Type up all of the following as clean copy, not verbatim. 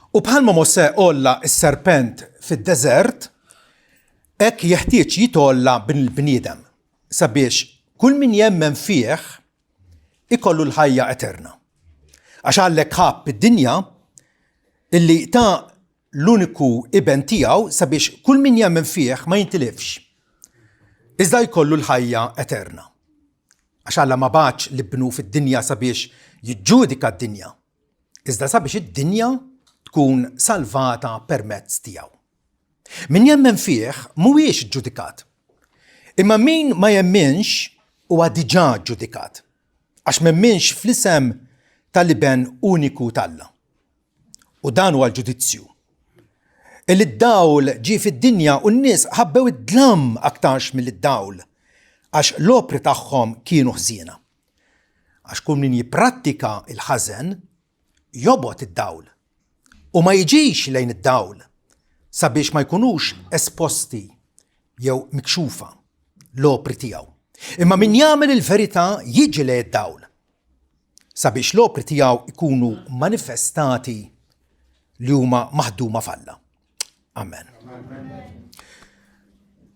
U bħalma Mosè għolla s-serpent fid-deżert, hekk jeħtieġ jitgħolla Bin il-bniedem, sabiex kull min jemmen fih ikollu l-ħajja eterna. Għax għalhekk ħabb id-dinja illi ta l-uniku iben tiegħu sabiex kull min jemmen fih ma jintilifx, iżda jkollu l-ħajja eterna. Għax Alla ma bagħatx l-ibnu fid-dinja sabiex jiġġudika d-dinja, iżda sabiex id-dinja tkun salvata permezz tiegħu. Min jemmen fih mhuwiex ġudikat. Imma min ma jemminx huwa diġà ġudikat, għax m'emminx fl-isem tal-Iben uniku t'Alla. U dan huwa l-ġudizzju. Illi d-dawl ġie fid-dinja u n-nies ħabbew id-dlam aktarx mill-dawl, għax l-opri tagħhom kienu ħżiena. Għax kull min jipprattika l-ħażen jobgħod id-dawl u ma jiġix lejn id-dawl sabiex ma jkunux esposti jew mikxufa l-opri tiegħu. Imma min jagħmel il-verità jiġi lejn id-dawl sabiex l-opri tiegħu jkunu manifestati li huma maħduma f'Alla. Amen.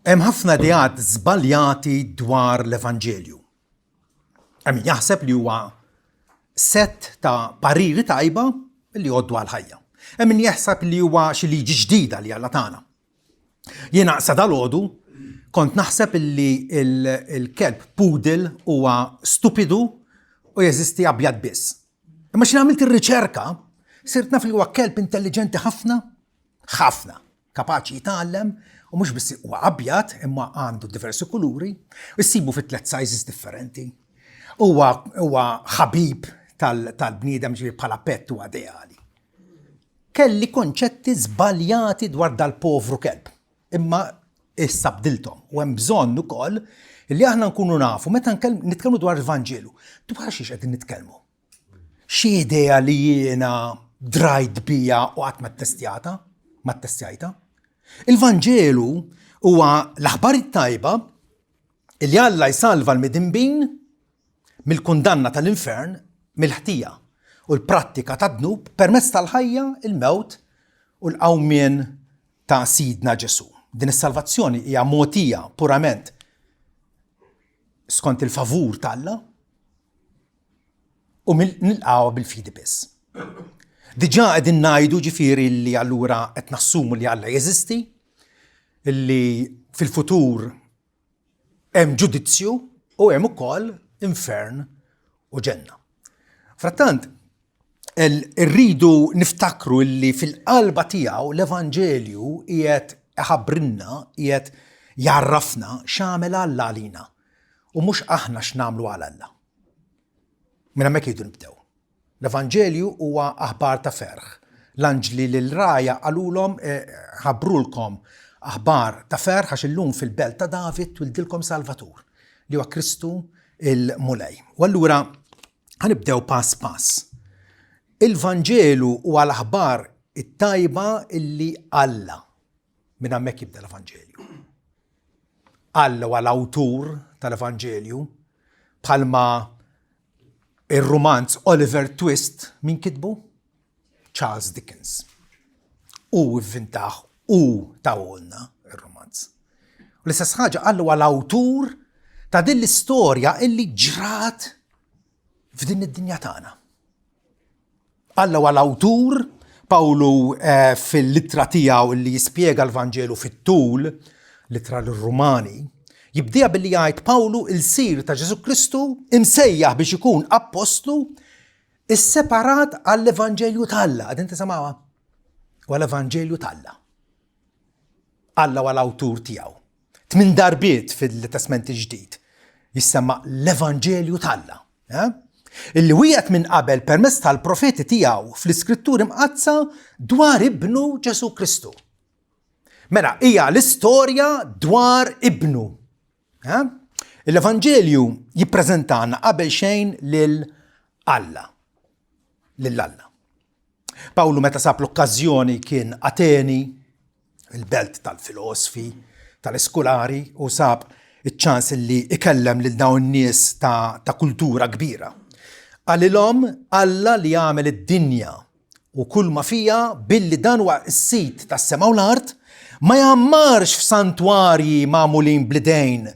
Hemm ħafna ideat żbaljati dwar l-Evanġelju. Hemm min jaħseb li huwa sett ta' pariri tajba li jgħoddu għall-ħajja. Hemm min jaħseb li huwa xi liġi ġdida li Alla tagħna. Jiena sa dalgħodu kont naħseb li il-kelb poodle huwa stupidu u jeżisti abjad biss. Imma xi għamilt ir-riċerka, sirt naf li huwa kelb intelligenti ħafna, ħafna. Kapaċi jitgħallem u mhux biss huwa abjad imma għandu diversi kuluri, issibu fi tliet sizes differenti. Huwa huwa ħabib tal-bniedem ġifieri bħala pet huwa ideali. Kelli konċetti żbaljati dwar dal-povru kelb, imma issa bdilthom u hemm bżonn ukoll li aħna nkunu nafu meta nitkellmu dwar il-Vanġelu, dwar xiex qegħdin nitkellmu. Xi idea li jiena drajt bija u qatt ma ttestjata, ma ttestjajta. Il-Vanġelu huwa l-aħbar it-tajba li Alla jsalva l-midinbin mill-kundanna tal-infern, mill-ħtija u l-prattika tad-dnub permezz tal-ħajja, il-mewt u l-qawmien ta' Sidna Ġesù. Din is-salvazzjoni hija mogħtija purament skont il-favur t'Alla u nilqgħuha bil-fidi biss. Diġà qegħdin ngħidu ġifieri li allura qed nassumu li Alla jeżisti, li fil-futur hemm ġudizzju u hemm ukoll infern u ġenna. Frattant, irridu niftakru li fil-qalba tiegħu l-Evanġelju qiegħed iħabbrilna, qiegħed jgħarrafna x'għamel Alla għalina u mhux aħna x'nagħmlu għal Alla. Minn hemmhekk irridu nibdew. L-Evanġelju huwa aħbar ta' ferħ. L-anġli lil-rgħajja qalulhom, Ħabbrulkom aħbar ta' ferħ għax illum fil-belt ta' David twildilkom Salvatur, li huwa Kristu il-Mulej. U allura ħa nibdew pass pass. Il-Vanġelu huwa l-aħbar it-tajba illi Alla minn hemmhekk jibda l-Evanġelju. Alla huwa l-awtur tal-Evanġelju bħalma Ir-rumanz Oliver Twist min kitbu? Charles Dickens. Hu ivvintah u tawulna ir-rumanz. U l-istess ħaġa qallu għal awtur ta' din l-istorja illi ġrat f'din id-dinja tagħna. Alla huwa l-awtur, Pawlu eh, fil-ittra tiegħu li jispjega l-Vanġelu fit-tul, l-ittra lir-Rumani, jibdieha billi jgħid Pawlu il-sir ta' Ġesù Kristu imsejjaħ biex ikun appostlu isseparat għall-Evanġelju t'Alla. Qegħdin tisimgħuha? U għall-Evanġelju t'Alla. Alla huwa l-awtur tiegħu. Tmin darbiet fil-Testment il-Ġdid jissemma l-Evanġelju t'Alla. Eh? Illi wiegħed minn qabel permezz tal-profeti tiegħu fl-Iskritturi Mqaddsa dwar ibnu Ġesù Kristu. Mela, hija l-istorja dwar ibnu. Eh? L-Evanġelju jippreżentana qabel xejn lil Alla. Lil Alla. Pawlu meta sab l-okkażjoni kien Ateni, il-belt tal-filosfi, tal-iskulari u sab iċ-ċans li ikellem lil dawn nies ta', ta kultura kbira. Qalilhom Alla li għamel id-dinja u kull ma fiha, billi dan huwa s-Sid tas-sema u l-art, ma jgħammarx f'santwarji magħmulin bl-idejn,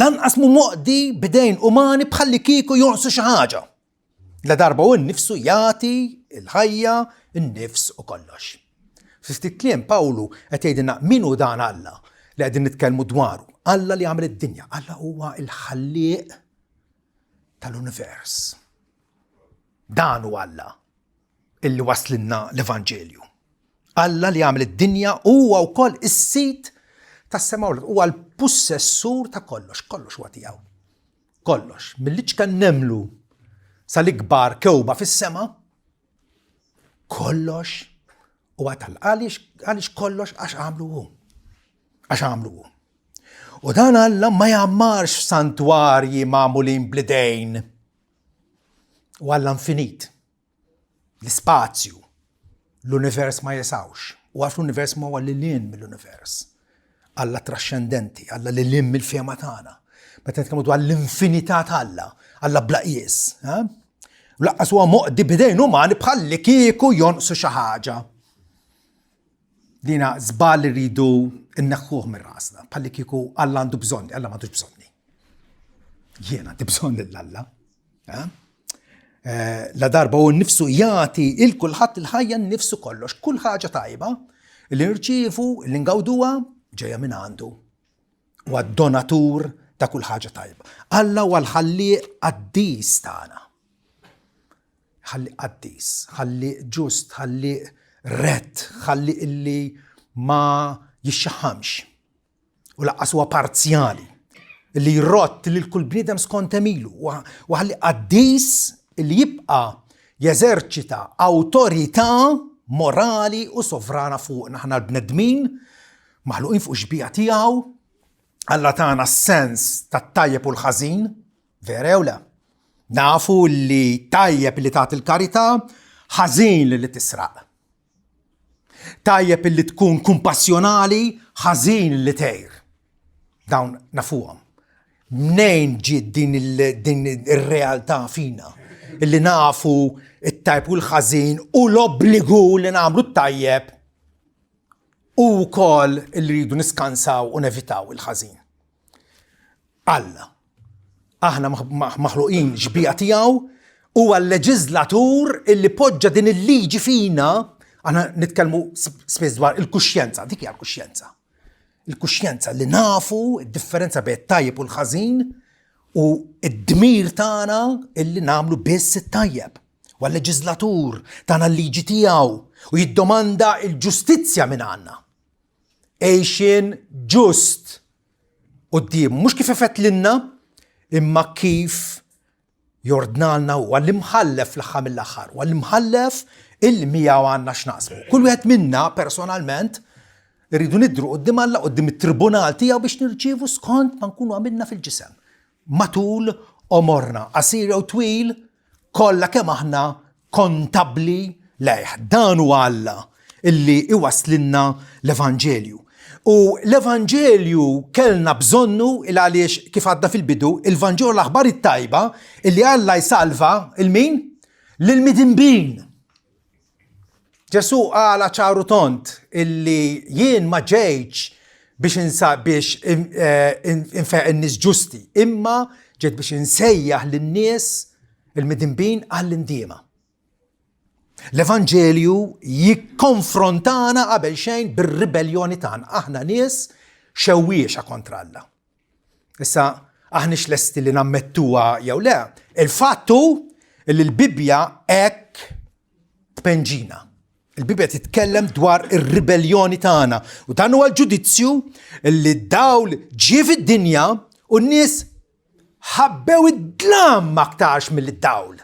lanqas mhu moqdi b'idejn umani bħallikieku jonqsu xi ħaġa. Ladarba hu nnifsu jagħti l-ħajja, in-nifs u kollox. Fi ftit kliem Pawlu qed jgħidilna min hu dan Alla li qegħdin nitkellmu dwaru. Alla li għamel id-dinja, Alla huwa l-ħallieq tal-univers. Dan hu Alla illi waslinna l-Evanġelju. Alla li għamel id-dinja huwa wkoll is-sid tas-sema huwa l-pussessur ta' kollox, kollox huwa tiegħu. Kollox, mill-iċken nemlu sal-ikbar kewba fis-sema, kollox huwa tal għaliex għaliex kollox għax għamlu hu. Għax għamlu hu. U dan Alla ma jgħammarx f'santwarji magħmulin bl-idejn. U Alla infinit. L-ispazju, l-univers ma jesawx. U għax l-univers ma huwa lilin mill-univers. Alla traxxendenti, Alla lilin mill-fehma tagħna. Meta nitkellmu dwar l-infinità t'Alla, Alla bla qies. Eh? Laqqas huwa moqdi bidejn umani bħalli kieku jonqsu xi ħaġa. Dina żball li rridu nneħħuh minn rasna, bħalli kieku Alla għandu bżonni, Alla m'għandux bżonni. Jiena għandi bżonn lil Alla. Eh? Eh, la darba u nnifsu jagħti il kulħadd il-ħajja nnifsu kollox, kull ħaġa tajba li nirċievu, li ngawduha ġejja minn għandu. Huwa donatur ta' kull ħaġa tajba. Alla huwa l-ħallieq qaddis tagħna. Ħalli qaddis, ħalli ġust, ħalli rett, ħalli illi ma jixxaħamx. u laqqas huwa parzjali li jrott lil kull bniedem skont emilu u ħalli qaddis li jibqa' jeżerċita awtorità morali u sovrana fuqna aħna l-bnedmin maħluqin fuq xbija tiegħu Alla tagħna s-sens tat-tajjeb u l-ħażin, vera jew le? Nafu li tajjeb li tagħti l-karità, ħażin li tisraq. Tajjeb illi tkun kumpassjonali, ħażin li tgħir. Dawn nafuhom. Mnejn ġiet din ir-realtà fina illi nafu it-tajb u l-ħażin u l-obbligu li nagħmlu t-tajjeb u wkoll illi rridu niskansaw u nevitaw il-ħażin. Alla. Aħna maħluqin xbieha tiegħu, huwa l-leġiżlatur illi poġġa din il-liġi fina, aħna nitkellmu spiss dwar il-kuxjenza, dik hija l-kuxjenza. Il-kuxjenza li nafu d-differenza bejn it-tajjeb u l-ħażin u d-dmir tagħna illi nagħmlu biss it-tajjeb. Huwa l-leġiżlatur tagħna l-liġi tiegħu u jiddomanda l-ġustizzja minn għandna. Għejxien ġust quddiemu, mhux kif ifettlilna, imma kif jordnalna huwa l-imħallef fl-aħħar mill-aħħar, huwa l-imħallef illi miegħu għandna x'naqsmu. Kull wieħed minna personalment irridu nidru quddiem Alla quddiem it-tribunal tiegħu biex nirċievu skont ma nkunu għamilna fil-ġisem. Matul għomorna, qasir jew twil, kollha kemm aħna kontabbli lejh. Dan huwa Alla illi iwasslilna l-Evanġelju. U l-Evanġelju kellna bżonnu il għaliex kif għadda fil-bidu, il-Vanġelu l-aħbar it-tajba illi Alla jsalva il-min? Lil-midinbin. Ġesù qala ċar u tond illi jien ma ġejtx biex insa biex eh, infeq in-nies ġusti, imma ġejt biex insejjaħ lin-nies il-midinbin għall-indiema. L-Evanġelju jikkonfrontana qabel xejn bir-ribelljoni tagħna. Aħna nies xewwiexa kontra Alla. Issa, aħniex lesti li nammettuha jew le, il-fatt hu li l-Bibbja hekk tpenġina. Il-Bibbja titkellem dwar ir-ribelljoni tagħna u dan huwa l-ġudizzju li d-dawl ġie fid-dinja u n-nies ħabbew id-dlam aktarx mill-dawl.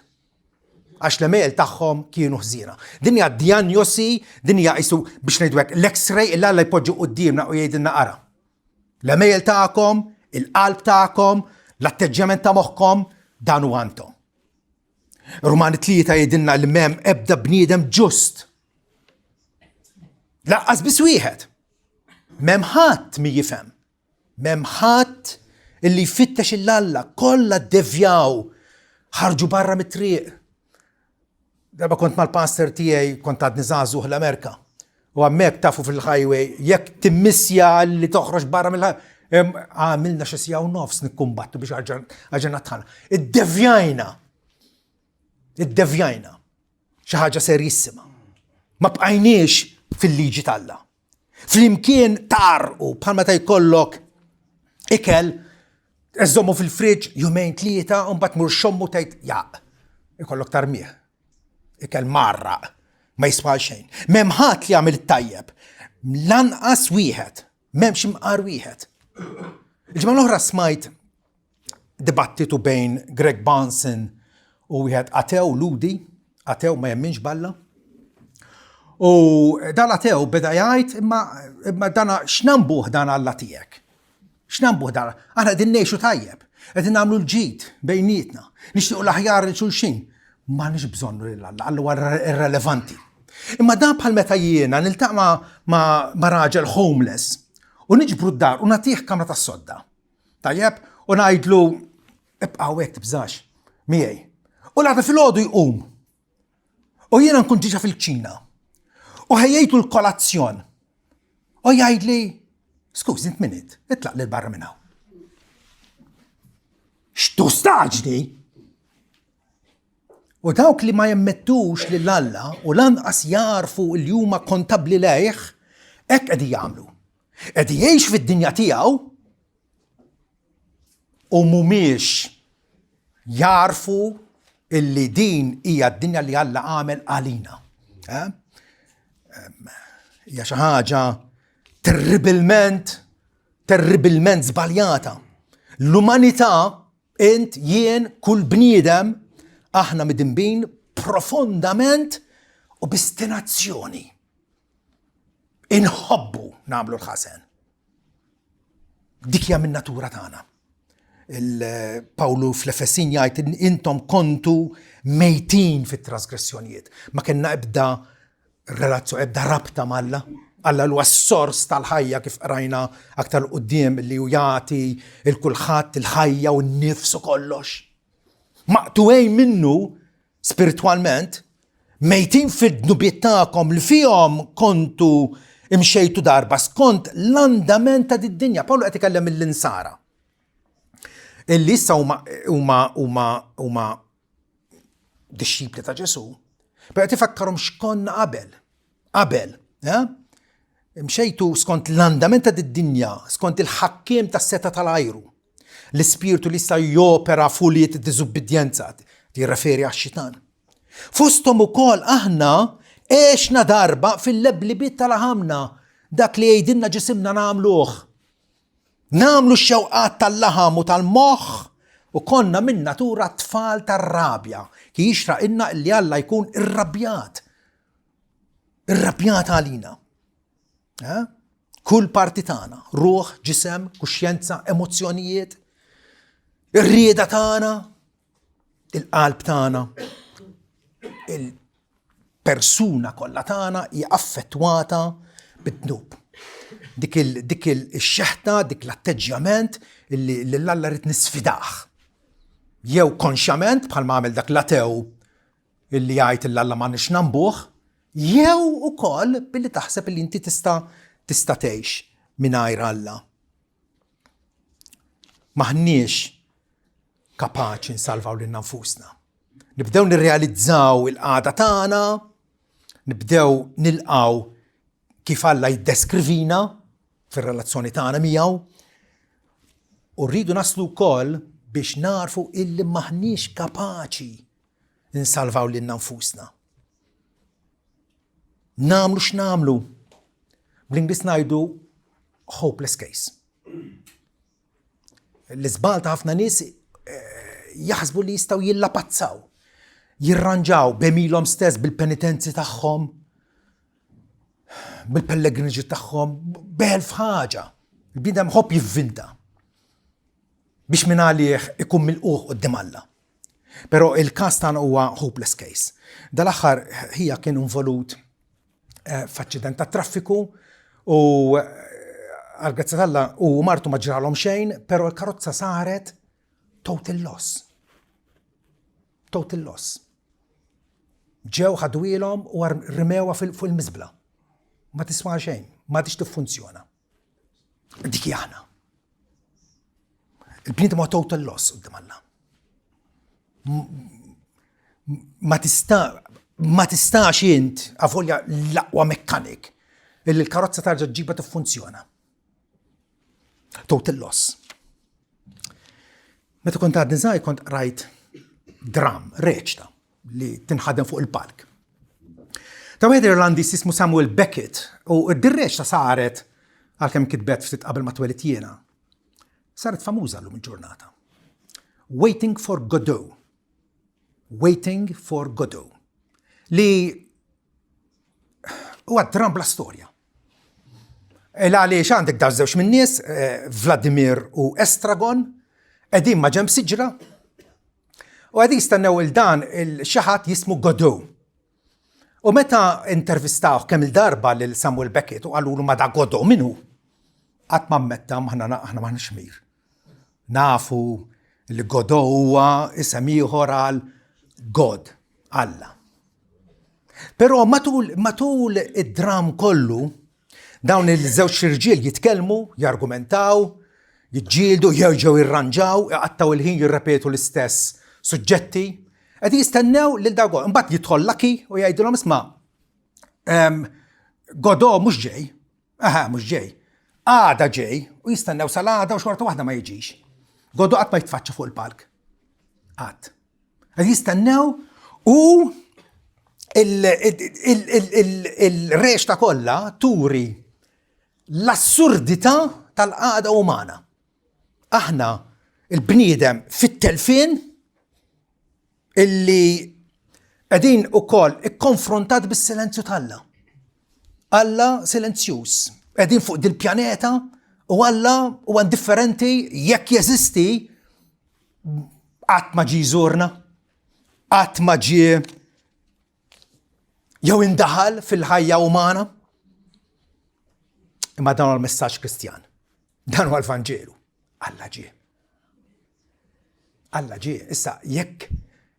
Għax l-għemejjel tagħhom kienu ħżiena. Din hija dijanjosi, din hija qisu biex ngħidu hekk l-X-ray il Alla jpoġġi quddiemna u jgħidilna ara. L-għemejjel tagħkom, il-qalb tagħkom, l-atteġġjament ta' moħħkom, dan huwa intom. Rumani tlieta jgħidilna li m'hemm ebda bniedem ġust. Laqqas biss wieħed. M'hemm ħadd mi jifhem. M'hemm ħadd illi jfittex il-Alla, kollha ddevjaw, ħarġu barra mit-triq. Darba kont mal-pastor tiegħi kont għadni żagħżugħ l-Amerika. U hemmhekk tafu fil-highway, jekk timmissja li toħroġ barra mill-highway, għamilna xi siegħa u nofs nikkumbattu biex għaġena tħana. Iddevjajna. Iddevjajna. Xi ħaġa serjissima. Ma bqajniex fil-liġi t'Alla. Flimkien tarqu bħal meta jkollok ikel eżommu fil-friġġ jumejn tlieta u mbagħad mur xommu tgħid jaq. Ikollok tarmih. Ikel marraq, ma jiswa xejn. M'hemm ħadd li jagħmel it-tajjeb. Lanqas wieħed, m'hemmx imqar wieħed. Il-ġimgħa l-oħra smajt dibattitu bejn Greg Bahnsen u wieħed atew Ludi, atew ma jemminx balla. U dan atew beda jgħid imma imma dana x'nambuh dan Alla tiegħek? X'nambuh dan? Aħna qegħdin ngħixu tajjeb, qegħdin nagħmlu l-ġid bejnietna, nixtiequ l-aħjar lil xulxin. M'għandniex bżonnu lil Alla, Alla huwa irrelevanti. Imma dan bħal meta jiena niltaqa' ma, ma, ma raġel homeless u niġbru d-dar u nagħtih kamra tas-sodda. Tajjeb? U ngħidlu ibqa' hawnhekk tibżax miegħi. U l-għada filgħodu jqum. U jiena nkun diġà fil-kċina. U ħejjejtu l-kolazzjon. U jgħidli, skuż, int min int, itlaq lil barra minn hawn. X'tu staġni? U dawk li ma jemmettux lil Alla u lanqas jarfu li huma kontabbli lejh, hekk qegħdin jagħmlu. Qed jgħix fid-dinja tiegħu u mhumiex jarfu illi din hija d-dinja li Alla għamel għalina. Eh? Hija xi ħaġa terribilment, terribilment żbaljata. L-umanità, int, jien, kull bniedem, aħna midinbin profondament u bistinazzjoni. Inħobbu nagħmlu l-ħażen. Dik hija min-natura tagħna. Il-Pawlu fl-Efesin jgħid intom kontu mejtin fit-trasgressjonijiet. Ma kellna ebda relazzjoni, ebda rabta m'Alla. Alla huwa s-sors tal-ħajja kif qrajna aktar quddiem li hu jagħti il kulħadd il-ħajja u n-nifs u kollox. Maqtuwejn minnu Spiritwalment, mejtin fid-dnubiet tagħkom li fihom kontu imxejtu darba skont l-andament ta' did-dinja. Pawlu qed ikellem mill-insara. Illi issa huma huma huma huma dixxipli ta' Ġesu. Però qed ifakkarhom x'konna qabel. Qabel, eh? Imxejtu skont l-andament ta' did-dinja, skont il-ħakkiem tas-seta tal-ajru. L-ispirtu li jista' jopera f'ulied id-diżubbidjenza, jirreferi għax-xitan. Fosthom ukoll aħna għexna darba fil-leblibiet tal-aħamna, dak li jgħidilna ġisimna nagħmluh. Nagħmlu x-xewqat tal-laħam u tal-moħħ u konna minn natura tfal tar-rabja, ki jixraqilna illi Alla jkun irrabjat. Irrabjat għalina. Eh? Kull parti tagħna, ruħ, ġisem, kuxjenza, emozzjonijiet, ir-rieda tagħna, il-qalb tagħna, il-persuna kollha tagħna hija affettwata bid-dnub. Dik il-xeħta, dik l-atteġġjament li l-Alla rrid nisfidah. Jew konxjament bħalma għamel dak l-atew illi jgħid il Alla m'għandniex nambuh, jew ukoll billi taħseb illi inti tista' tista' tgħix mingħajr Alla. Maħniex kapaċi nsalvaw lilna nfusna. Nibdew nirrealizzaw il-qagħda tagħna, nibdew nilqaw kif Alla jiddeskrivina fir-relazzjoni tagħna miegħu, u rridu naslu wkoll biex narfu illi maħniex kapaċi nsalvaw lilna nfusna. Namlu x'namlu. Bl-Ingliż ngħidu hopeless case. L-iżbal ta' ħafna nies eh, jaħsbu li jistgħu jillapazzaw, jirranġaw b'emilhom stess bil-penitenzi tagħhom, bil-pellegrinaġġi tagħhom, b'elf ħaġa. Il-bniedem ħobb jivvinta biex minn għalih ikun milquh quddiem Alla. Però il-każ tagħna huwa hopeless case. Dal-aħħar ħija kien involut eh, f'aċċident ta' traffiku u eh, għal-grazzja t'Alla u martu ma ġralhom xejn, però l-karozza saret total loss. Total loss. Ġew ħadwielhom u rimewha fuq il-miżbla. Ma tiswa xejn, ma tix tiffunzjona. Dik aħna. Il-bniedem huwa total loss quddiem Alla. Ma tista' ma tistax int avolja l-aqwa mekkanik illi l-karozza tarġa' ġġibha tiffunzjona. Total loss. Meta kont għadni żgħir kont qrajt dram, reċta, li tinħadem fuq il-palk. Ta' wieħed Irlandiż jismu Samuel Beckett u d-reċta saret għalkemm kitbet ftit qabel ma twelidt jiena. Saret famuża llum il-ġurnata. Waiting for Godot. Waiting for Godot. Li huwa dram bla storja. Il għaliex għandek daw żewġ min-nies, eh, Vladimir u Estragon, qegħdin ma' ġemb siġra, u qegħdin jistennew il dan il-xi ħadd jismu Godot. U meta intervistawh kemm il-darba lil Samuel Beckett u qalulu ma da Godot min hu? Qatt ma ammetta aħna aħna m'aħniex mir. Nafu li Godot huwa isem ieħor għal God, Alla. Però matul, matul id-dram kollu, dawn il-żewġ irġiel jitkellmu, jargumentaw, jiġġieldu, jerġgħu jirranġaw, iqattgħu il-ħin jirrepetu l-istess suġġetti. Qed jistennew lil dago. Imbagħad jidħol Lucky u jgħidilhom isma' Godot mhux ġej. Aha, mhux ġej. Għada ġej u jistennew sal-għada u xorta waħda ma jiġix. Godot qatt ma jitfaċċa fuq il-palk. Qatt. Qed jistennew u il-reċta kollha turi l-assurdità tal-qagħda umana. Aħna il-bniedem fit-telfien illi qegħdin ukoll ikkonfrontat bis-silenzju t'Alla. Alla silenzjuż. Qegħdin fuq dil-pjaneta u Alla huwa indifferenti jekk jeżisti qatt ma ġie jżurna, qatt ma ġie jew indaħal fil-ħajja umana. Imma dan huwa l-messaġġ Kristjan. Dan huwa l-Vanġelu. Alla ġie. Alla ġie. Issa, jekk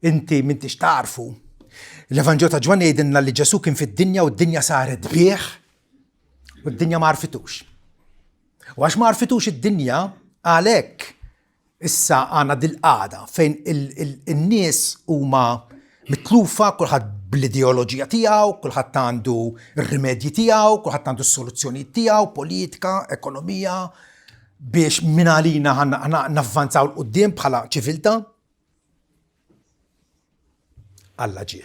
inti m'intix tarfu, l-Evanġelu ta' Ġwanni jgħidilna li Ġesu kien fid-dinja u d-dinja saret bih u d-dinja ma għarfitux. U għax ma għarfitux id-dinja, għalhekk Issa għandna dil-qagħda fejn in-nies huma mitlufa, kulħadd bl-ideoloġija tiegħu, kulħadd għandu r-rimedji tiegħu, kulħadd għandu s-soluzzjonijiet tiegħu, politika, ekonomija, biex minn għalina navvanzaw 'l quddiem bħala ċiviltà. Alla ġie.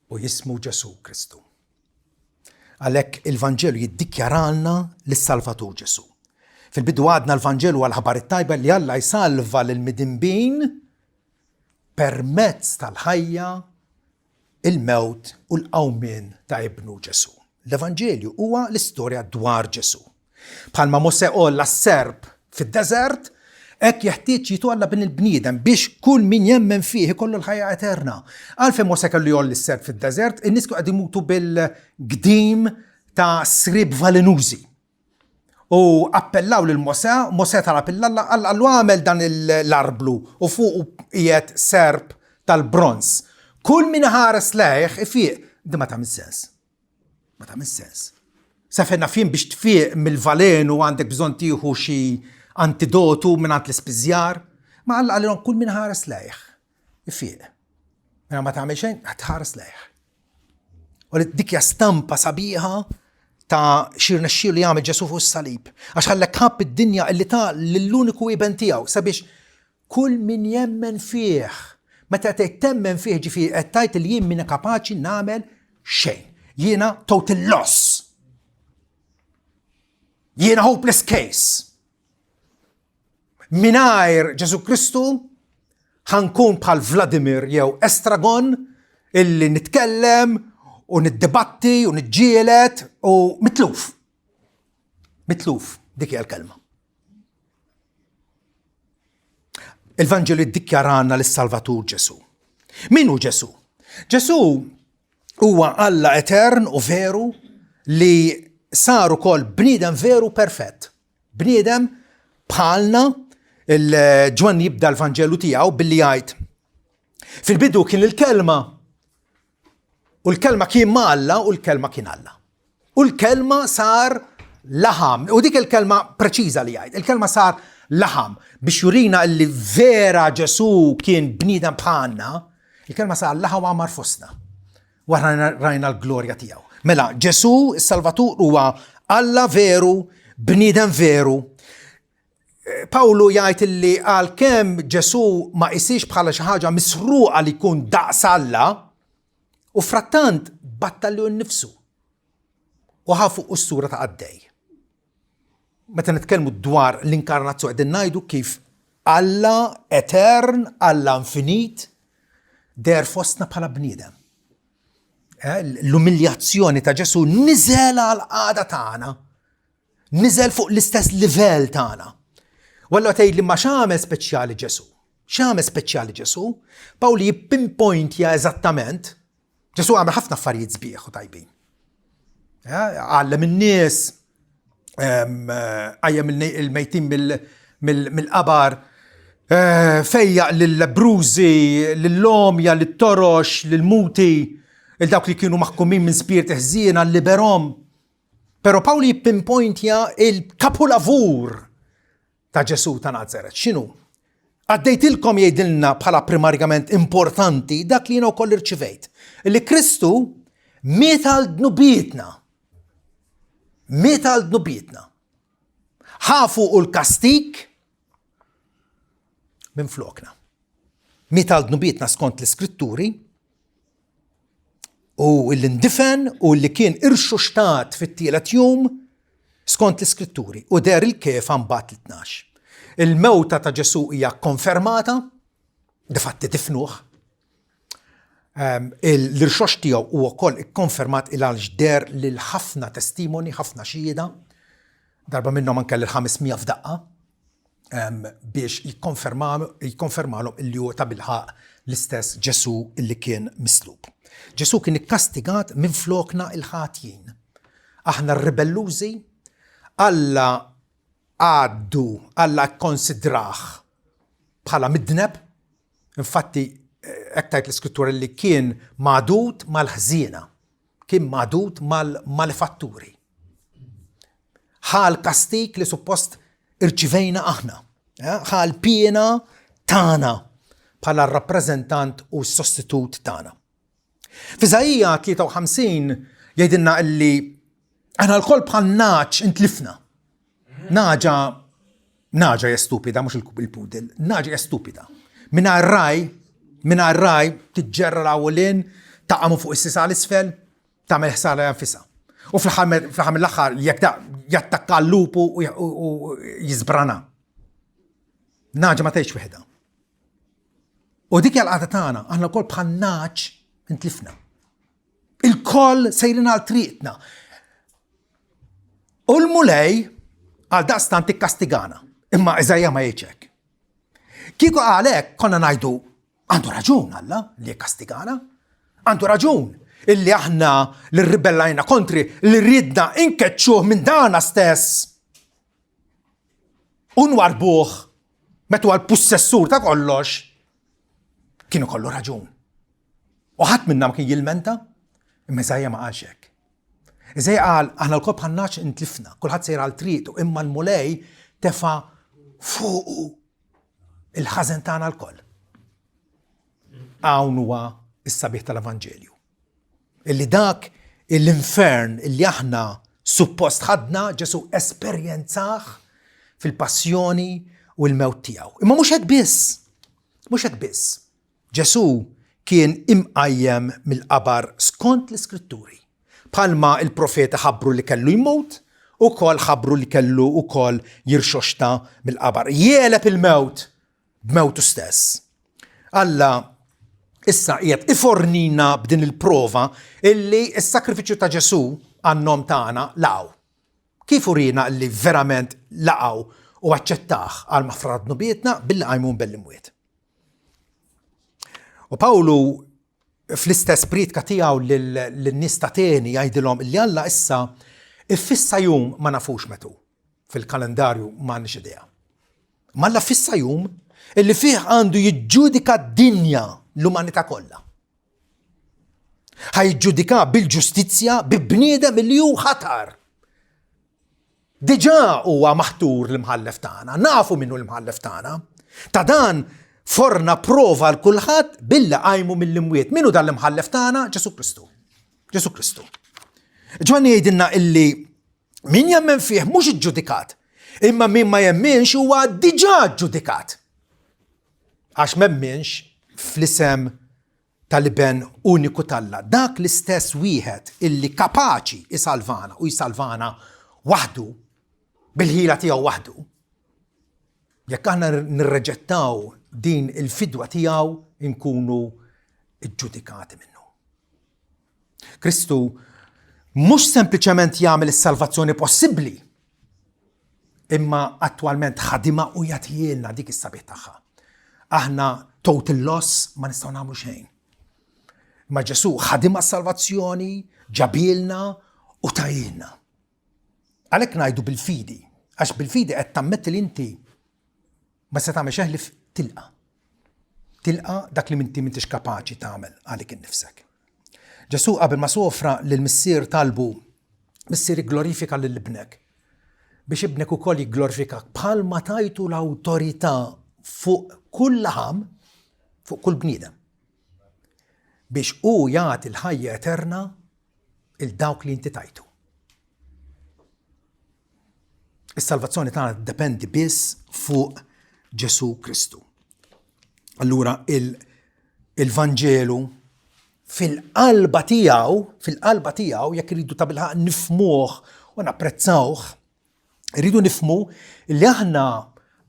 U jismu Ġesù Kristu. Għalhekk il-Vanġelu jiddikjaralna lis-Salvatur Ġesù. Fil-bidu għadna l-Vanġelu għal ħabar it-tajba li Alla jsalva lil midinbin permezz tal-ħajja, il-mewt u l-qawmien ta' ibnu Ġesù. L-Evanġelju huwa l-istorja dwar Ġesù. Bħalma Mosè għolla s-serp fid-deżert, hekk jeħtieġ jitgħolla Bin il-bniedem biex kull min jemmen fih ikollu l-ħajja eterna. Għalfejn Mosè kellu jgħolli s-serp fid-deżert? In-nies kienu qed imutu bil-gdim ta' sriep valenużi. U appellaw lil Mosè, Mosè talab lil Alla, Alla qallu agħmel dan l-arblu u fuqu qiegħed serp tal-bronż. Kull min iħares lejh ifiq. Din ma tagħmilx sens. Ma tagħmilx sens. Sa fejn naf jien biex tfiq mill-valenu għandek bżonn tieħu xi antidotu mingħand l-ispiżjar. Ma Alla qalilhom kull min ħares lejh ifiq. Mela ma tagħmel xejn, tħares lejh. U li dik hija stampa sabiħa ta' xi rnexxielu jagħmel Ġesù fuq is-salib. Għax ħallek ħabb id-dinja illi ta lill-uniku iben tiegħu sabiex Kull min jemmen fih. Meta tgħid temmen fih ġifieri qed tgħid li jien minna kapaċi nagħmel xejn. Jiena total loss. Jiena hopeless case. Mingħajr Ġesu Kristu ħankun bħal Vladimir jew Estragon illi nitkellem u niddibatti u niġġielet u mitluf. Mitluf, dik hija l-kelma. Il-Vanġelu jiddikjarana lis-Salvatur Ġesù. Min hu Ġesù? Ġesù huwa Alla etern u veru li sar ukoll bniedem veru perfett. Bniedem bħalna il-Ġwanni jibda l-Vanġelu tiegħu billi jgħid. Fil-bidu kien il-kelma u l-kelma kien ma' Alla u l-kelma kien Alla. U l-kelma sar laħam. U dik il-kelma preċiża li jgħid. Il-kelma sar laħam biex jurina li vera Ġesu kien bniedem bħalna. Il-kelma sar laħam għamar fostna. Wara rajna l-glorja tiegħu. Mela, Ġesu, is-Salvatur huwa Alla veru, bniedem veru, Pawlu jgħid li għalkemm Ġesù ma qisiex bħala xi ħaġa misruqa li jkun daqs Alla, u frattant battal lilu nnifsu u ħa fuq s-sura ta' qaddej. Meta nitkellmu dwar l-inkarnazzjoni qegħdin ngħidu kif Alla etern, Alla infinit, deher fostna bħala bniedem. Eh, l-umiljazzjoni ta' Ġesù niżel għal qagħda tagħna Niżel fuq l-istess livell tagħna. U allura tgħidli ma x'għamel speċjali Ġesù? X'għamel speċjali Ġesù? Pawli jippinpointja eżattament. Ġesù għamel ħafna affarijiet sbieħ u tajbin. Eh, għallem in-nies, għajjem il-mejtin mill-qabar, eh, fejjaq lill-lebbrużi, lill-għomja, lit-torox, lill-muti, il-dawk li kienu maħkumin minn spirti ħżiena, liberhom. Però Pawlu jippinpointja il-kapulavur ta' Ġesù ta' Nazaret. X'inhu? Għaddejtilkom jgħidilna bħala primarjament importanti dak li jiena wkoll irċivejt. Li Kristu miet għal dnubietna. Miet għal dnubietna. Ħa fuqu l-kastik minn flokna. Miet għal dnubietna skont l-iskritturi u li ndifen u li kien irxuxtat fit-tielet jum skont l-iskritturi u deher il-Kefa mbagħad lit-tnax. Il-mewta ta' Ġesù hija konfermata, difatti difnuh. Ehm, l-irxoxt tiegħu huwa wkoll ikkonfermat il għalx deher lil ħafna testimoni, ħafna xhieda, darba minnhom anke lil 500 f'daqqa. biex jikkonfermalhom illi hu tabilħaqq l-istess Ġesù illi kien mislub. Ġesù kien ikkastigat minn flokna il-ħatjin. Aħna r-ribellużi, Alla għaddu, Alla kkonsidrah bħala midneb, infatti hekk tgħid l-Iskrittura li kien magħdud mal-ħżiena, kien magħdud mal-malefatturi. Ħa l-kastig li suppost irċivejna aħna. Eh, ħa l-piena tagħna bħala r-rappreżentant u s-sostitut tagħna. F'Iżaija 53 jgħidilna illi aħna lkoll bħal naġ intlifna. Naġa naġa hija stupida mhux il-pudel, naġa hija stupida. Mingħajr raj, mingħajr raj tiġġerra l-awlin, taqa' fuq is-sisa l-isfel, tagħmel ħsara lilha nfisha. U fl-aħħar mill-aħħar jekk da jattakka l-lupu u jiżbrana. Naġa ma tgħix waħedha. U dik hija l-qagħda tagħna, aħna wkoll bħal naġ intlifna. Il-koll sejrin għal triqtna. U l-Mulej għal daqstant ikkastigana. Imma Iżajja ma jgħidx hekk. Kieku qal hekk konna ngħidu Għandu raġun Alla li jikkastigana. Għandu raġun illi aħna li rribellajna kontri li ridna inkeċċuh minn dana stess. U nwarbuh meta huwa l-pussessur ta' kollox, kienu kollu raġun. U ħadd minna ma kien jilmenta, imma Iżaija ma qalx hekk. Iżaija qal aħna lkoll bħal naċ intlifna, kulħadd sejr għal triqtu, imma l-Mulej tefa' fuqu il-ħażen tagħna lkoll. Hawn huwa s-sabiħ tal-Evanġelju. Illi dak l-infern illi aħna suppost ħadna Ġesu esperjenzah fil-passjoni u l-mewt tiegħu. Imma mhux hekk biss. Mhux hekk biss. Ġesù kien imqajjem mill-qabar skont l-Iskritturi. Bħalma l-profeti ħabbru li kellu jmut, ukoll ħabbru li kellu wkoll jirxoxta mill-qabar. Jegħleb il-mewt b'mewtu stess. Alla issa qiegħed ifornina b'din il-prova illi s-sakrifiċċju ta' Ġesù għan-nom tagħna laqgħu. Kif uriena li verament laqgħu u aċċettah għal maħfra dnubietna billi qajmu minn l-imwiet. U Pawlu fl-istess priedka tiegħu lin-nies ta' Ateni jgħidilhom li Alla issa iffissa jum ma nafux meta hu. Fil-kalendarju m'għandniex idea. Ma Alla fissa jum illi fih għandu jiġġudika d-dinja l-umanità kollha. Ħa jiġġudika bil-ġustizzja bi bniedem li hu ħatar. Diġà huwa maħtur l-imħallef tagħna, nafu min hu l-imħallef tagħna. Ta' dan forna prova l kulħadd billi qajmu mill-imwiet. Min hu dan l-imħallef tagħna? Ġesù Kristu. Ġesù Kristu. Ġwanni jgħidilna illi min jemmen fih mhux iġġudikat, imma min ma jemminx huwa diġà ġudikat. Għax m'emminx fl-isem tal-Iben uniku t'Alla, dak l-istess wieħed illi kapaċi jsalvana u jsalvana waħdu, bil-ħila tiegħu waħdu. Jekk aħna nirreġettaw din il-fidwa tiegħu nkunu ġġudikati minnu. Kristu mhux sempliċement jagħmel is-salvazzjoni possibbli, imma attwalment ħadima u jagħtijielna dik is-sabiħ tagħha. Aħna total loss ma nistgħu nagħmlu xejn. Ma Ġesu ħadima s-salvazzjoni, ġabilna u tajilna. Għalhekk ngħidu bil-fidi, għax bil-fidi qed tammetti li inti Ma se tagħmel xejn ħlief tilqa'. Tilqa' dak li minti m'intix kapaċi tagħmel għalik innifsek. Ġesù qabel ma sofra lil missier talbu, Missier igglorifika lil ibnek biex ibnek ukoll jigglorifikak bħalma tajtu l-awtorità fuq kull laħam, fuq kull bniedem. Biex hu jagħti l-ħajja eterna il dawk li inti tajtu. Is-salvazzjoni tagħna tiddependi biss fuq Ġesù Kristu. Allura il-Vanġelu fil-qalba tiegħu, fil-qalba tiegħu jekk iridu ta' bilħaq nifmuh u napprezzawh, irridu nifmu li aħna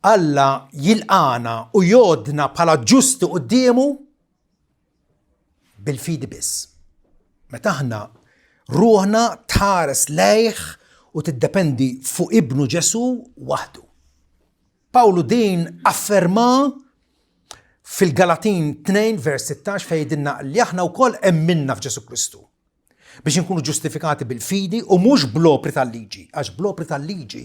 Alla jilqana u jodna bħala ġusti quddiemu bil-fidi biss. Meta aħna ruħna tħares lejh u tiddependi fuq ibnu Ġesù waħdu. Pawlu din afferma fil-Galatin 2 vers 16 fejn jgħidilna li aħna wkoll emminna f'Ġesù Kristu biex inkunu ġustifikati bil-fidi u mhux bl-opri tal-liġi, għax bl-opri tal-liġi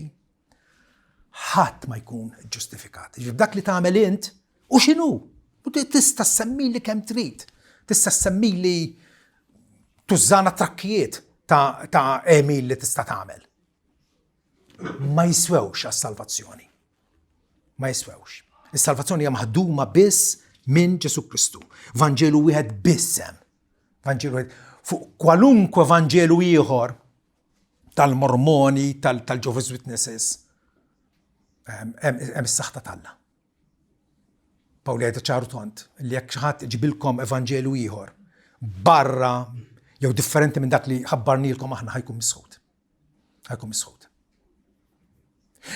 ħadd ma jkun ġustifikat. Ġifieri dak li tagħmel int u x'inhu? U tista' semmili kemm trid. Tista' semmili tużżana trakkijiet ta', ta emil li tista' tagħmel. Ma jiswewx għas-salvazzjoni. Ma jiswewx. Is-salvazzjoni hija maħduma biss minn Ġesu Kristu. Vanġelu wieħed biss hemm. Vanġelu wieħed. Fuq kwalunkwe vanġelu ieħor tal-Mormoni, tal-Jehovah's Witnesses, hemm is-saħta t'Alla. Pawli għajda ċaru tont li jekk xi ħadd ġibilkom evanġelu ieħor barra jew differenti minn dak li ħabbarnilkom aħna ħajkun misħut. Ħajkun misħut.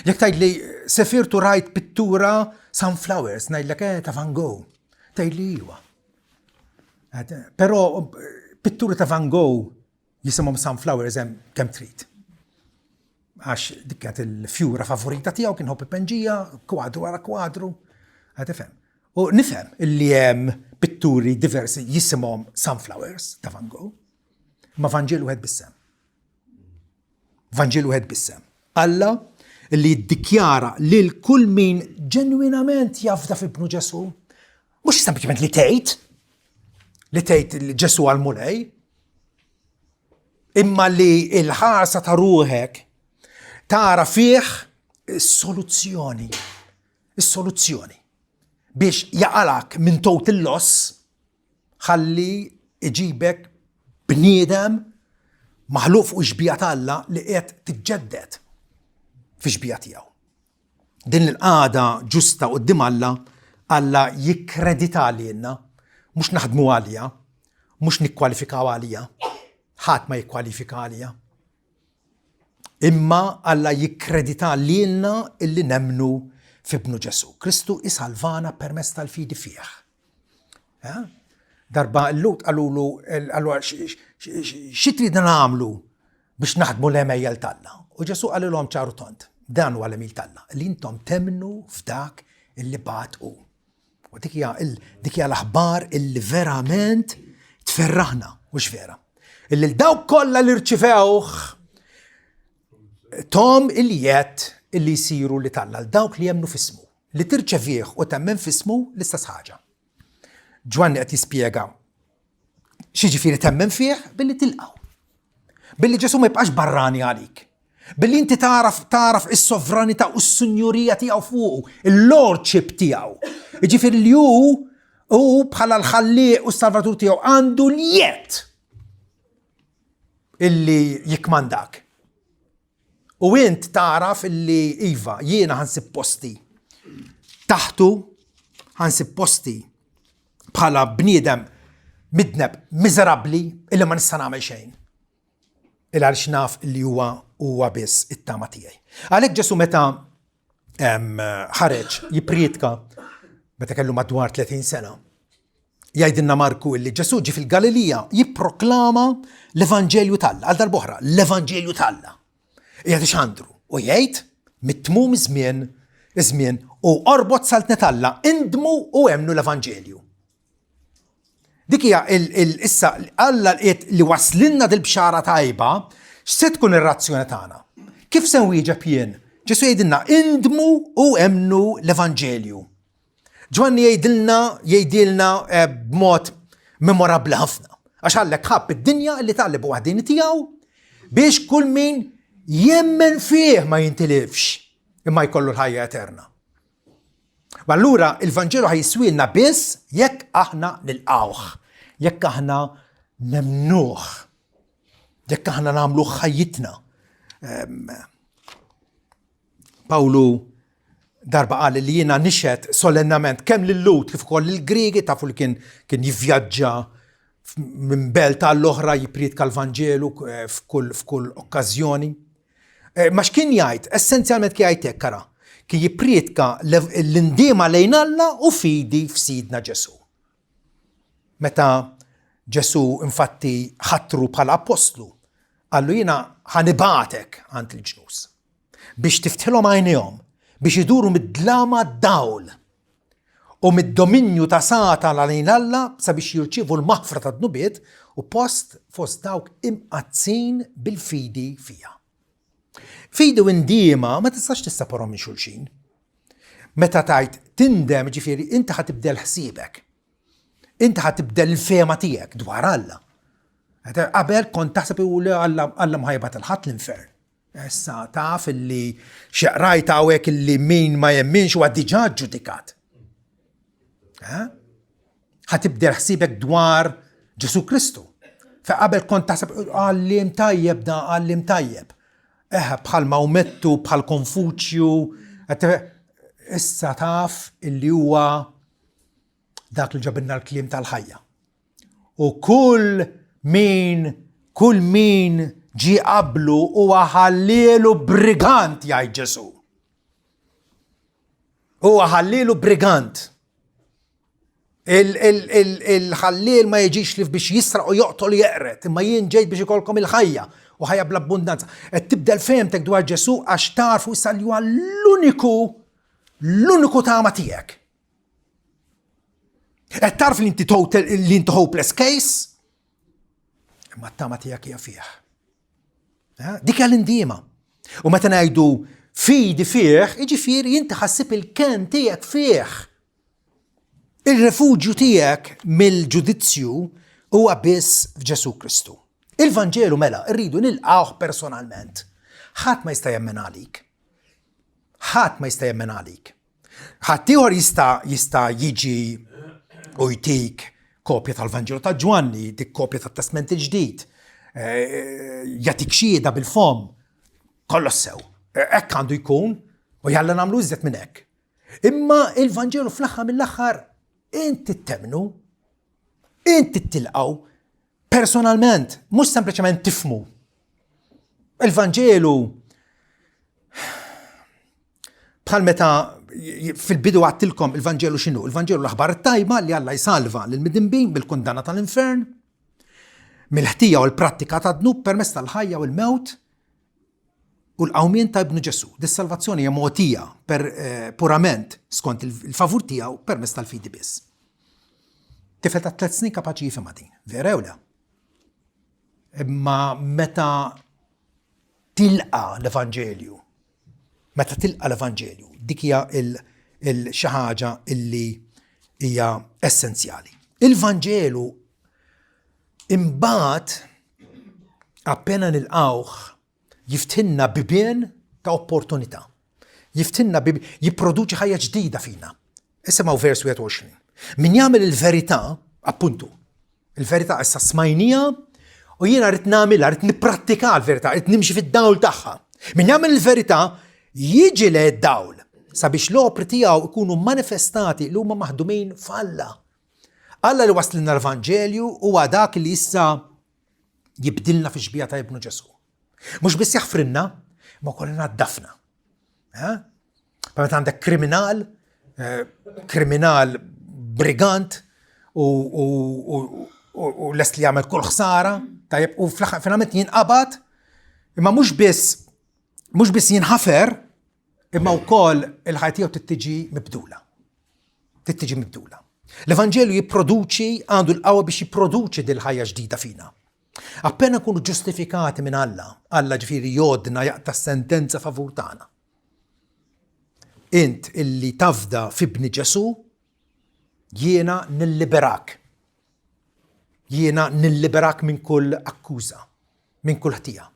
Jekk tgħid li sefirtu rajt pittura sunflowers, ngħidlek eh ta' Van Gogh. Tgħid li iwa. Però pitturi ta' Van Gogh Jisimhom sunflowers hemm kemm trid. Għax dik kienet il-fjura favorita tiegħu kien ħobb ipenġija, kwadru wara kwadru. Għad tifhem. U nifhem illi hemm pitturi diversi jisimhom sunflowers ta' Van Gogh. Ma Vanġelu wieħed bissem. Vanġelu wieħed bissem. Alla li jiddikjara lil kull min ġenwinament jafda fi ibnu Ġesu, mhux sempliċement li tgħid li tgħid li Ġesu għal Mulej, imma li l-ħarsa ta' ruħek tara fih is-soluzzjoni, is-soluzzjoni biex jaqalak minn total loss ħalli iġibek bniedem maħluq fuq ix-xbieha t'Alla li qiegħed tiġġedded fix-xbieha tiegħu. Din il-qagħda ġusta quddiem Alla, Alla jikkredita lilna, mhux naħdmu għaliha, mhux nikkwalifikaw għaliha. Ħadd ma jikkwalifika għaliha. Imma Alla jikkredita lilna illi nemmnu f'Ibnu Ġesù. Kristu isalvana permezz tal-fidi fih. Eh? Darba l-Lut qalulu xi tridna nagħmlu biex naħdmu l-għemejjel t'Alla. U Ġesù qalilhom ċar u tond, dan huwa l-għemil t'Alla, li intom temmnu f'dak illi bagħat hu. U dik hija dik hija l-aħbar illi verament tferraħna, mhux vera. Illi l-dawk kollha li rċivewh tom il-jett illi jsiru li t'Alla, l-dawk li jemmnu f'ismu. Li tirċevih u temmen f'ismu l-istess ħaġa. Ġwanni qed jispjega x'jiġifieri temmen fih billi tilqgħu. Billi Ġesù ma jibqax barrani għalik. Billi inti tagħraf tagħraf is-sovranità u s-sinjurija tiegħu fuqu, il-lordship tiegħu. Jiġifieri li hu hu bħala l-ħallieq u s-salvatur tiegħu għandu l-jedd illi jikmandak. U int tagħraf illi iva, jiena ħansib posti. Taħtu ħansib posti bħala bniedem midneb miżerabbli illi ma nista' nagħmel xejn. Il għaliex naf li huwa huwa biss it-tama tiegħi. Għalhekk Ġesu meta ħareġ jipprietka meta kellu madwar 30 sena, Jgħidilna Marku illi Ġesù ġie fil-Galilija jipproklama l-Evanġelju t'Alla, għal darb'oħra, l-Evanġelju t'Alla. Qiegħed ixandru u jgħid mit-tmum iż-żmien, iż-żmien u orbot saltnet Alla, indmu u emmnu l-Evanġelju. Dik hija issa Alla qiegħed li waslilna dil-bxara tajba, x'se tkun ir-razzjoni tagħna? Kif se nwieġeb jien? Ġesù jgħidilna indmu u emmnu l-Evanġelju. Ġwanni jgħidilna, jgħidilna eh, b'mod memorabbli ħafna. Għax għallek ħabb id-dinja li talib waħdini tiegħu biex kull min jemmen fih ma jintilifx imma jkollu l-ħajja eterna. Ma allura il-Vanġelu ħajswilna biss jekk aħna nilqawh, jekk aħna nemnuh, jekk aħna nagħmlu ħajjitna. Ehm, Pawlu darba qal li jiena nixhed solennament kemm lil-Lhud kif ukoll lill-Griegi, tafu li kien kien jivvjaġġa minn belt għall oħra jippriedka l-Vanġelu eh, f'kull f'kull okkażjoni. Eh, ma x'kien jgħid? Essenzjalment kien jgħid hekk ara. Kien jippriedka l-indiema lejn Alla u fidi f'Sidna Ġesù. Meta Ġesù infatti ħatru bħala appostlu, qallu jiena ħa nibgħatek għand il-ġnus. Biex tiftħilhom għajnejhom, biex iduru mid-dlam għad-dawl u mid-dominju ta' Satana lejn Alla sabiex jirċievu l-maħfra tad-dnubiet u post fost dawk imqaddsin bil-fidi fija. Fidi u indiema ma tistax tisseparhom minn xulxin. Meta tgħid tindem, ġifieri inti ħa tibdel ħsiebek. Inti ħa tibdel il-fehma tiegħek dwar Alla. Qabel kont taħseb u li Alla Alla ma ħajbagħat il-ħadd l-infern. Issa taf illi xi qrajt hawnhekk illi min ma jemminx huwa diġà ġġudikat. Eh? Ħa tibdel ħsiebek dwar Ġesu Kristu. Fe qabel kont taħseb għallim tajjeb da għallim tajjeb. Eħe bħal Mawmettu, bħal Konfuċju, issa taf illi huwa dak li ġabilna l-kliem tal-ħajja. U kull min, kull min ġie qablu huwa ħallielu brigant jgħid Ġesù. Huwa ħallielu brigant. Il-ħalliel ma jiġix li biex jisraq u joqtol jeqret, imma jien ġejt biex ikolkom il-ħajja u ħajja bl-abbundanza. Qed tibdel fehmtek dwar Ġesù għax tarfu issa li huwa l-uniku l-uniku tama tiegħek. Qed tarf li inti total li inti hopeless case, imma t-tama tiegħek hija fih. Eh, dik hija l-indiema. U meta ngħidu fidi fih, jiġifieri inti ħassib il-ken tiegħek fih. Il-refuġju tiegħek mill-ġudizzju huwa biss f'Ġesù Kristu. Il-Vanġelu mela rridu nilqgħuh personalment. Ħadd ma jista' jemmen għalik. Ħadd ma jista' jemmen għalik. Ħaddieħor jista' jista' jiġi u jtik kopja tal-Vanġelu ta' Ġwanni, jtik kopja tat-Testment il-Ġdid, eh, jagħtik xhieda bil-fom, kollox sew. Eh, hekk għandu jkun u jalla nagħmlu iżjed minn hekk. Imma il-Vanġelu fl-aħħar mill-aħħar inti temnu, inti tilqgħu Personalment, mhux sempliċement tifmu. Il-Vanġelu bħal meta fil-bidu għattilkom il-Vanġelu x'inhu? Il-Vanġelu l-aħbar tajba li Alla jsalva lil midinbin bil-kundanna tal-infern, mill-ħtija u l-prattika ta' dnub permezz tal-ħajja u l-mewt u l-qawmien ta' ibnu Ġesù. Dis-salvazzjoni hija mogħtija per eh, purament skont il-favur tiegħu permezz tal-fidi biss. Tifel ta' tlet snin kapaċi jifhimha din, vera jew le? Imma meta tilqa l-Evanġelju, meta tilqa l-Evanġelju, dik hija xi ħaġa illi hija essenzjali. Il-Vanġelu imbagħad appena nilqawh jiftħilna bibien ta' opportunità. Jiftħilna bibien, jipproduċi ħajja ġdida fina. Isimgħu vers 21. Min jagħmel il-verità, appuntu, il-verità issa smajnija u jiena rrid nagħmilha, rrid nipprattika l-verità, rrid nimxi fid-dawl tagħha. Min jagħmel il-verità jiġi le dawl sabiex l-opri tiegħu jkunu manifestati li huma maħdumin f'Alla. Alla li waslilna l-Vanġelju huwa dak li issa jibdilna fi xbija ta' ibnu Ġesu. Mhux biss jaħfrinna, ma wkoll naddafna. Eh? Meta għandek kriminal, eh, kriminal brigant u, u, u, u lest li jagħmel kull ħsara, tajjeb, u finalment jinqabad, imma mhux biss mhux biss jinħafer, imma wkoll il-ħajja tiegħu tittiġi mibdula. Tittiġi mibdula. L-Evanġelju jipproduċi għandu l-qawwa biex jipproduċi dil-ħajja ġdida fina. Appena nkunu ġustifikati minn Alla, Alla ġifieri jodna jaqta' sentenza favur tagħna. Int illi tafda f'ibni Ġesù, jiena nilliberak. Jiena nilliberak minn kull akkuża, minn kull ħtija.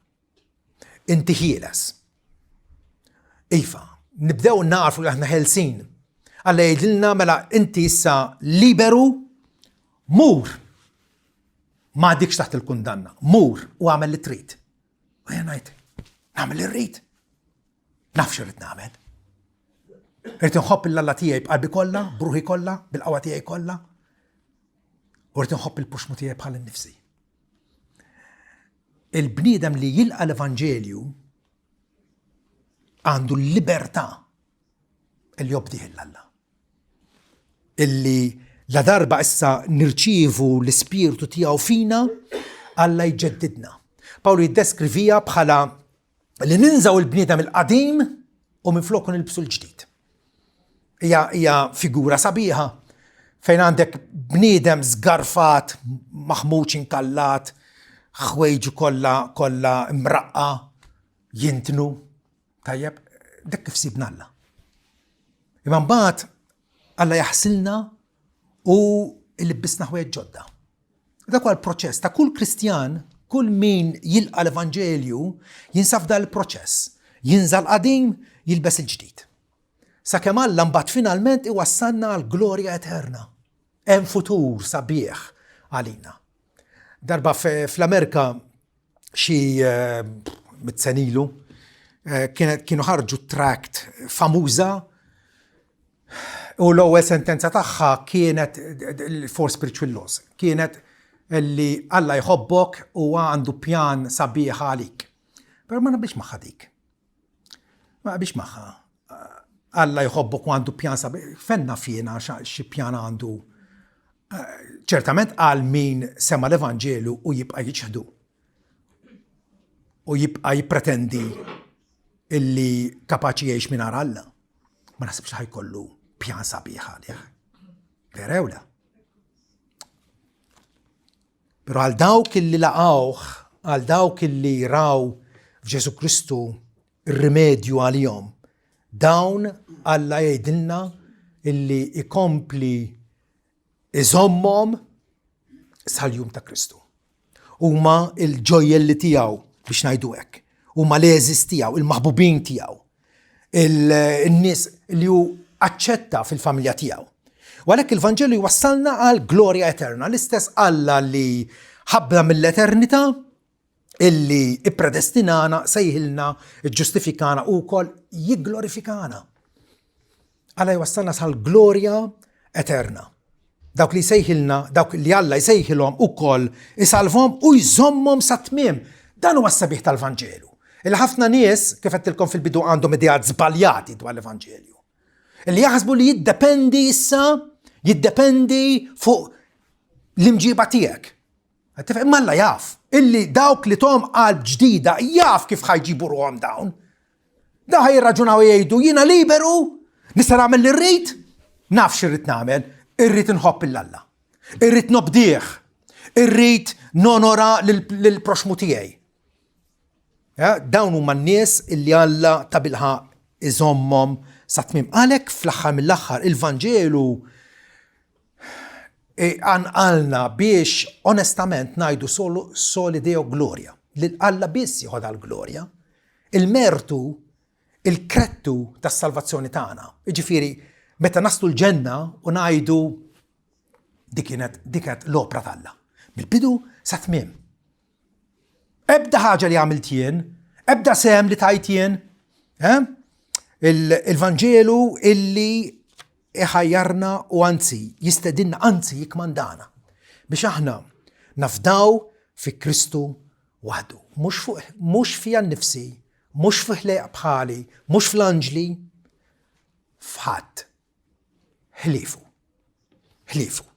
Inti ħieles. Iva, nibdew nafu li aħna ħelsin. Alla jgħidilna mela inti issa liberu, mur. Ma għadikx taħt il-kundanna. Mur u għamel li trid. U jien ngħid, nagħmel li rrid. Naf x'irrid nagħmel. Irrid inħobb il-Alla tiegħi b'qalbi kollha, b'ruħi kollha, bil-qawwa tiegħi kollha. U rrid inħobb il-puxmu tiegħi bħal innifsi. Il-bniedem li jilqa' l-Evanġelju għandu l-libertà li jobdih l-Alla. Illi la darba issa nirċievu l-ispirtu tiegħu fina, Alla jġeddidna. Pawlu jiddeskrivija bħala li ninżaw il-bniedem il-qadim u minflok nilbsu l-ġdid. Hija hija figura sabiħa fejn għandek bniedem żgarfat, maħmuġ inkallat, ħwejġu kollha kollha imraqqa, jintnu. Tajjeb, dak kif sibna Alla. Imma mbagħad Alla jaħsilna u libbisna ħwejjeġ ġodda. Dak huwa l-proċess ta' kull Kristjan, kull min jilqa' l-Evanġelju jinsab f'dan il-proċess. Jinża' l-qadim, jilbes il-ġdid. Sakemm Alla mbagħad finalment iwassalna għal glorja eterna. Hemm futur sabiħ għalina. Darba fl-Amerika xi eh, mit-senilu eh, kienu ħarġu tract famuża U l-ewwel sentenza tagħha kienet il-four spiritual laws, kienet li Alla jħobbok u għandu pjan sabiħ għalik. Però ma naqbilx magħha dik. Ma naqbilx magħha. Alla jħobbok u għandu pjan sabiħ. Fenna fjena xi pjan għandu. Ċertament għal min sema l-Evanġelu u jibqa' jiċħdu. U jibqa' jippretendi illi kapaċi jgħix mingħajr Alla. Ma naħsibx li ħajkollu pjan sabiħ għalih. Vera jew le? Però għal dawk illi laqgħuh, għal dawk illi raw f'Ġesu Kristu ir-rimedju għalihom, dawn Alla jgħidilna illi ikompli iżommhom sal-jum ta' Kristu. Huma l-ġojjelli tiegħu biex ngħidu hekk. Huma l-għeżież tiegħu, il-maħbubin tiegħu, il-nies li hu aċċetta fil-familja tiegħu. U għalhekk il-Vanġelu jwassalna għal glorja eterna, l-istess Alla li ħabbna mill-eternità, illi ippredestinana, sejħilna, ġġustifikana u wkoll jigglorifikana. Alla jwassalna sal-glorja eterna. Dawk li jsejħilna, dawk li Alla jsejħilhom ukoll isalvhom u jżommhom sa tmiem. Dan huwa s-sabiħ tal-Vanġelu. Il ħafna nies, kif għedtilkom fil-bidu għandhom ideat żbaljati dwar l-Evanġelju. Li jaħsbu li jiddependi issa, jiddependi fuq l-imġiba tiegħek. Tifhem imma Alla jaf illi dawk li tom qalb ġdida jaf kif ħajġibu ruhom dawn. Da ħaj jirraġunaw jgħidu jiena liberu, nista' nagħmel li rrid, naf x'irrid nagħmel, irrid inħobb il Alla. Irrid nobdih, irrid nonora lill-proxmu tiegħi. Dawn huma n-nies illi Alla ta' bilħaq iżommhom sa tmiem. Għalhekk fl-aħħar mill-aħħar il-Vanġelu. Għanqalna biex onestament ngħidu solo soli Deo gloria, li Alla biss jieħodha l-glorja. Il-mertu, il-krettu tas-salvazzjoni tagħna. Jiġifieri, meta naslu l-ġenna u ngħidu dik kienet dik kienet l-opra t'Alla. Mill-bidu sa tmiem. Ebda ħaġa li għamilt jien, ebda sehem li tajt jien, eh? Il-Vanġelu illi iħajjarna u anzi jistedinna, anzi jikmandana biex aħna nafdaw fi Kristu waħdu. Mhux fija nnifsi, mhux fi ħlejq bħali, mhux fl-anġli, f'ħadd. Ħliefu. Ħliefu.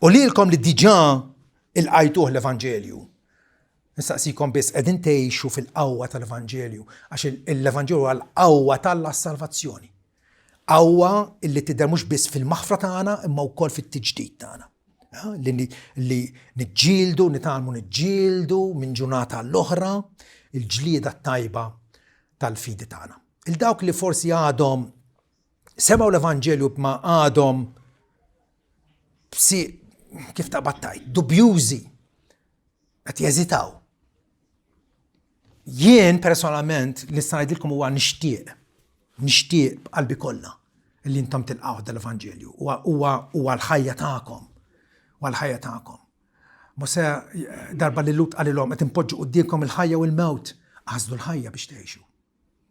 U lilkom li diġà ilqajtuh l-Evanġelju, nistaqsikom biss qegħdin tgħixu fil-qawwa tal-Evanġelju, għax l-Evanġelju huwa l-qawwa t'Alla għas-salvazzjoni. Qawwa li tidher mhux biss fil-maħfra tagħna imma wkoll fit-tiġdid tagħna. Li, li niġġieldu, nitgħallmu niġġieldu minn ġurnata għall-oħra, il-ġlieda tajba tal-fidi tagħna. Il dawk li forsi għadhom semgħu l-Evanġelju ma għadhom b'si kif taqbad tajt, dubjużi, qed jeżitaw. Jien personalment li nista' ngħidilkom huwa nixtieq, nixtieq b'qalbi kollha li intom tilqgħu dal-Evanġelju. Huwa huwa l-ħajja tagħkom. Huwa l-ħajja tagħkom. Mosè darba li Lut qalilhom qed inpoġġu quddiemkom il-ħajja u l-mewt, għażlu l-ħajja biex tgħixu.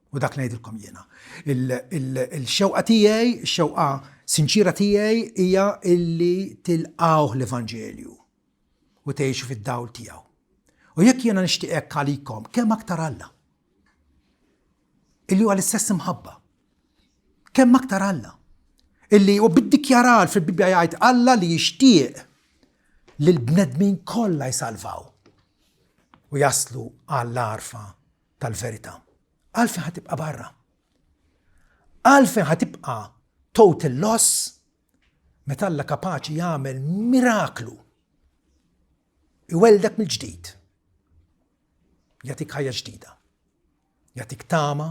U dak ngħidilkom jiena. Il-xewqa tiegħi, ix-xewqa sinċira tiegħi hija illi tilqgħuh l-Evanġelju u tgħixu fid-dawl tiegħu. U jekk jiena nixtieq hekk għalikom, kemm aktar Alla? Illi huwa l-istess imħabba. Kemm aktar Alla? Illi u bid-dikjarar fil-Bibbja jgħid Alla li jixtieq li l-bnedmin kollha jsalvaw u jaslu għall-għarfa tal-verità. Għalfejn ħa tibqa' barra? Għalfejn ħa tibqa' total loss meta Alla kapaċi jagħmel miraklu iweldek mill-ġdid. Jagħtik ħajja ġdida. Jagħtik tama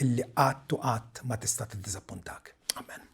illi qatt u qatt ma tista' tiddiżappuntak. Amen.